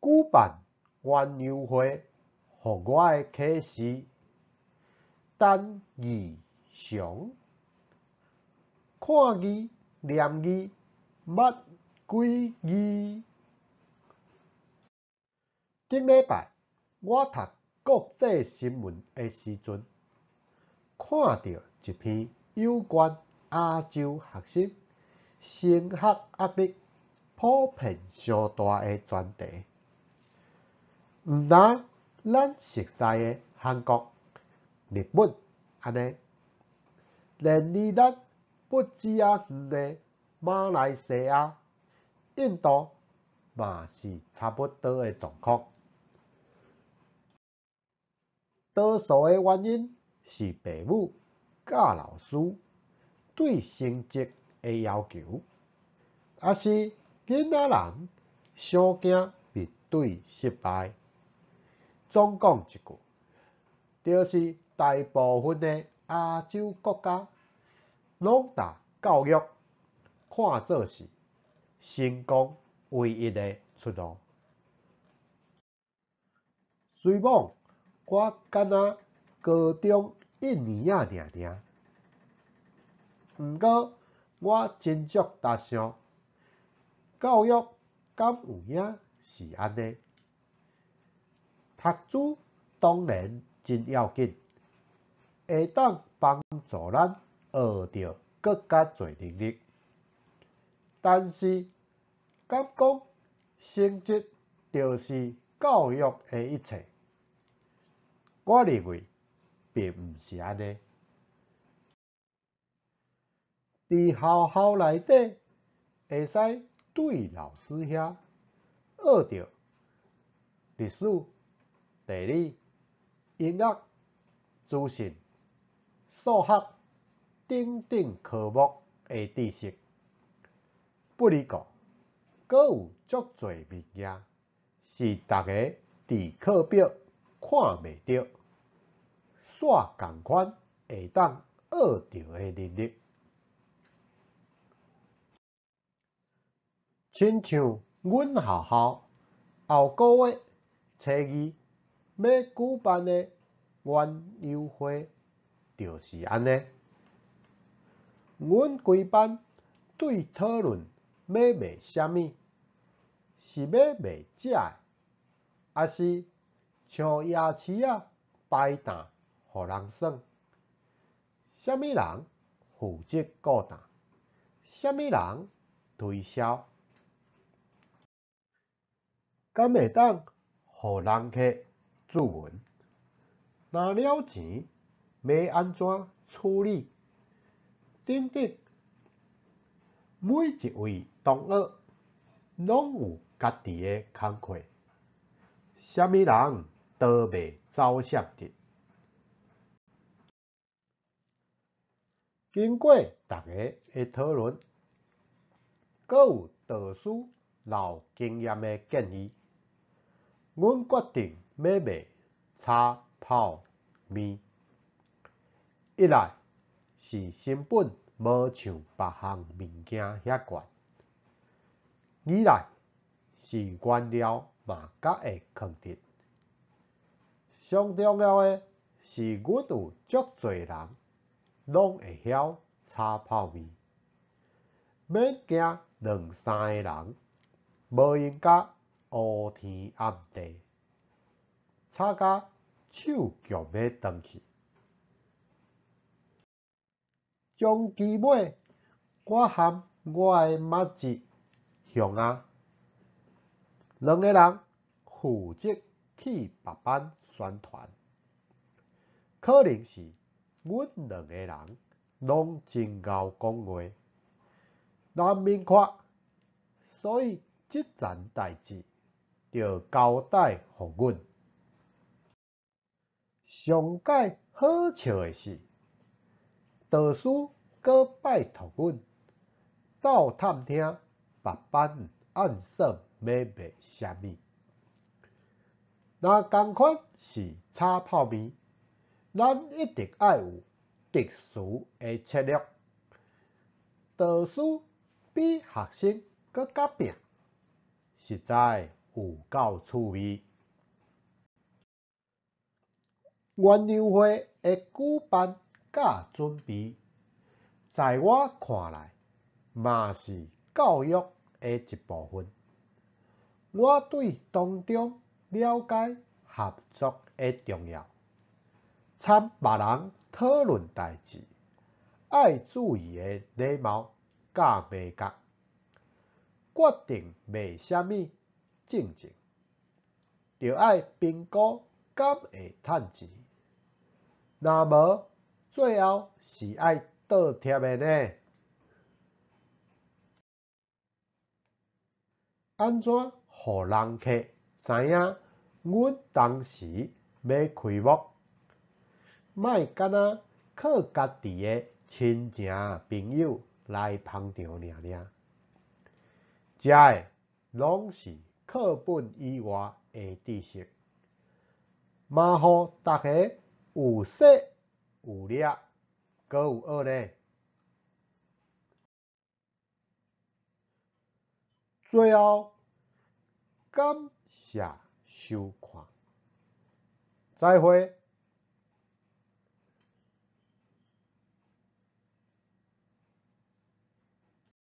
舉辦園遊會，予我的啟示。陳義雄，看字念字，捌幾字？頂禮拜我讀國際新聞的時陣，看著一篇有關亞洲學生升學壓力普遍傷大的專題。毋但咱熟似的韓國、日本按呢，連離咱不止仔遠的馬來西亞、印度嘛是差不多的狀況。多數的原因是父母佮老師對成績的要求，抑是囡仔人傷驚面對失敗。總講一句，就是大部分的亞洲國家攏共教育看做是成功唯一的出路。雖罔我敢若高中一年仔爾爾，毋過我真足沓想，教育敢有影是按呢？讀書當然真要緊，會當幫助咱學著閣較濟能力。但是，敢講成績就是教育的一切？我認為並毋是按呢。佇學校內底，會使對老師遐學著歷史、地理、音樂、資訊、數學等等科目的知識。不離過，閣有足濟物件是逐家佇課表看袂著，煞仝款會當學著的能力。親像阮學校後個月初二欲舉辦的園遊會，就是按呢。阮規班對討論欲賣啥物，是欲賣食的，抑是像夜市仔擺檔予人耍？啥物人負責顧檔？啥物人推銷？敢會當予人客注文？若了錢，欲按怎處理？等等，每一位同學攏有家己的工課，啥物人都袂走閃得。經過逐家的討論，閣有導師老經驗的建議，阮決定欲賣炒泡麵。一來是成本無像別項物件遐懸，二來是原料嘛較會囥佇。上重要的是，阮有足濟人攏會曉炒泡麵，免驚兩三个人無閒甲烏天暗地，炒甲手強欲斷去。終期尾，我和我的麻姊雄仔兩个人負責去別班宣傳。可能是阮兩个人攏真𠢕講話，難明確，所以這層代誌就交代予阮。上蓋好笑的是，導師閣拜託阮鬥探聽別班按算欲賣啥物。若仝款是炒泡麵，咱一定愛有特殊的策略。導師比學生閣較拚，實在有夠趣味。園遊會的舉辦佮準備，在我看來，嘛是教育的一部分。我對當中了解合作的重要，參別人討論代誌，愛注意的禮貌佮眉角，決定賣啥物進前，著愛評估敢會趁錢。若無，最後是愛倒貼的呢。按怎予人客知影阮當時欲開幕？莫干焦靠家己的親情朋友來捧場爾爾，這个攏是課本以外的知識，嘛予逐家有說有掠，閣有學呢。最後，感謝收看，再會。